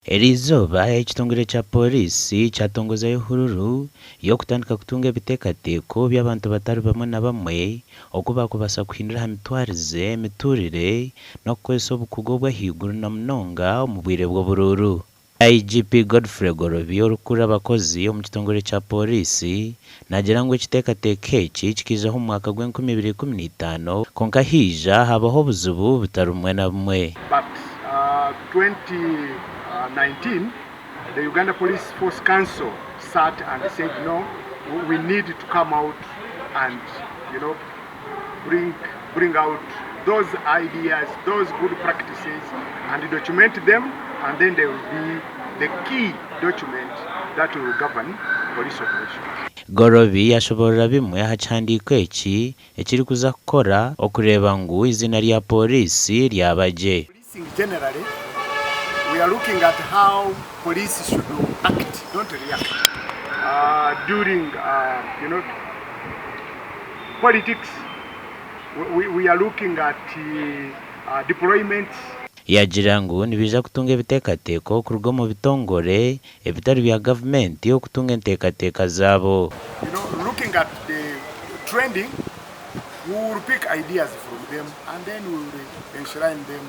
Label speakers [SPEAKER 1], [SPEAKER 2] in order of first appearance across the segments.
[SPEAKER 1] Eriizooba ekitongore kya Pooriisi kyatongozayo ehururu y'okutandika kutunga ebiteekateeko by'abantu batari bamwe na bamwe oku baakubaasa kuhindura aha mitwarize, emituurire n'okukozesa obukugu obw'ahaiguru na munonga omu bwire bw'oburuuru. IGP Godfrey Gorobi orikukurira abakozi omu kitongore kya Pooriisi naagira ngu ekiteekateeko eki kikaijaho omu mwaka gw'enkumi ibiri ikumi n'eitaano kwonka haija habaho obuzibu butari bumwe na bumwe.
[SPEAKER 2] But 2019 the Uganda Police Force Council sat and said no, we need to come out and you know bring bring out those ideas, those good practices and document them and then they will be the key document that will govern police operations.
[SPEAKER 1] Gorobi yashoborora bimwe aha kihandiiko eki ekirikuza kukora okureeba ngu eiziina rya Pooriisi ryaba gye.
[SPEAKER 2] Policing generally, we are looking at how police should act, not react during you know politics, we, we are looking at deployments.
[SPEAKER 1] Yaagira ngu nibaija kutunga ebiteekateeko kuruga omu bitongore ebitari bya gavumenti okutunga enteekateeka zaabo.
[SPEAKER 2] You know, looking at the trending, we will pick ideas from them and then we will enshrine them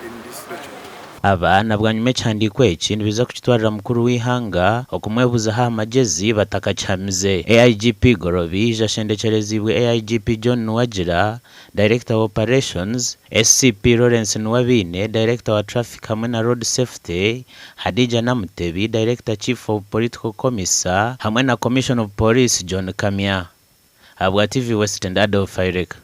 [SPEAKER 2] in this document.
[SPEAKER 1] Aba na bwanyima ekihandiiko eki nibaija kukitwarira mukuru w'eihanga okumwebuuzaho aha magyezi batakakihamize. AIGP Gorobi ija ashendekyereziibwe AIGP John Nuwagira, Director wa Operations, SCP Lawrence Nuwabiine, Director wa Traffic hamwe na Road Safety, Hadija Namutebi, Director Chief of Political Commissar hamwe na Commissioner of Police John Kamya. Ahabwa TV West ndi Adolf Aireka.